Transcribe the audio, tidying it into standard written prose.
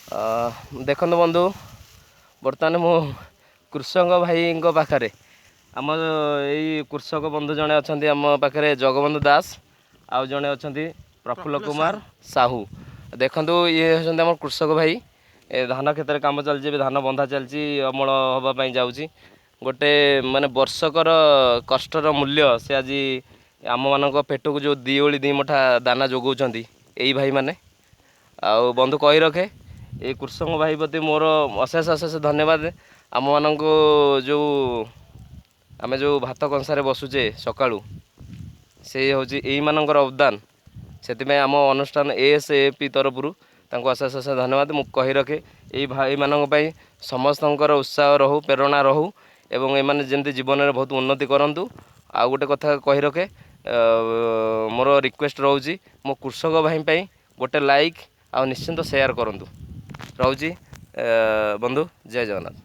ଦେଖନ୍ତୁ ବନ୍ଧୁ, ବର୍ତ୍ତମାନ ମୁଁ କୃଷକ ଭାଇଙ୍କ ପାଖରେ, ଆମ ଏଇ କୃଷକ ବନ୍ଧୁ ଜଣେ ଅଛନ୍ତି ଆମ ପାଖରେ, ଜଗବନ୍ଧୁ ଦାସ, ଆଉ ଜଣେ ଅଛନ୍ତି ପ୍ରଫୁଲ୍ଲ କୁମାର ସାହୁ। ଦେଖନ୍ତୁ, ଇଏ ହେଉଛନ୍ତି ଆମ କୃଷକ ଭାଇ। ଏ ଧାନ କ୍ଷେତରେ କାମ ଚାଲିଛି, ଏବେ ଧାନ ବନ୍ଧା ଚାଲିଛି, ଅମଳ ହେବା ପାଇଁ ଯାଉଛି। ଗୋଟେ ମାନେ ବର୍ଷକର କଷ୍ଟର ମୂଲ୍ୟ ସେ ଆଜି ଆମମାନଙ୍କ ପେଟକୁ ଯେଉଁ ଦି ଓଳି ଦି ମୁଠା ଦାନା ଯୋଗାଉଛନ୍ତି ଏଇ ଭାଇମାନେ। ଆଉ ବନ୍ଧୁ, କହି ରଖେ, ଏଇ କୃଷକ ଭାଇ ପ୍ରତି ମୋର ଅଶେଷ ଅଶେଷ ଧନ୍ୟବାଦ। ଆମମାନଙ୍କୁ ଯେଉଁ ଆମେ ଯେଉଁ ଭାତ କଂସାରେ ବସୁଛେ ସକାଳୁ, ସେଇ ହେଉଛି ଏଇମାନଙ୍କର ଅବଦାନ। ସେଥିପାଇଁ ଆମ ଅନୁଷ୍ଠାନ ASAP ତରଫରୁ ତାଙ୍କୁ ଅଶେଷ ଅଶେଷ ଧନ୍ୟବାଦ। ମୁଁ କହି ରଖେ, ଏଇ ଭାଇମାନଙ୍କ ପାଇଁ ସମସ୍ତଙ୍କର ଉତ୍ସାହ ରହୁ, ପ୍ରେରଣା ରହୁ ଏବଂ ଏମାନେ ଯେମିତି ଜୀବନରେ ବହୁତ ଉନ୍ନତି କରନ୍ତୁ। ଆଉ ଗୋଟେ କଥା କହି ରଖେ, ମୋର ରିକ୍ୱେଷ୍ଟ ରହୁଛି, ମୋ କୃଷକ ଭାଇ ପାଇଁ ଗୋଟେ ଲାଇକ୍ ଆଉ ନିଶ୍ଚିନ୍ତ ସେୟାର କରନ୍ତୁ। ରହୁଛି ବନ୍ଧୁ, ଜୟ ଜଗନ୍ନାଥ।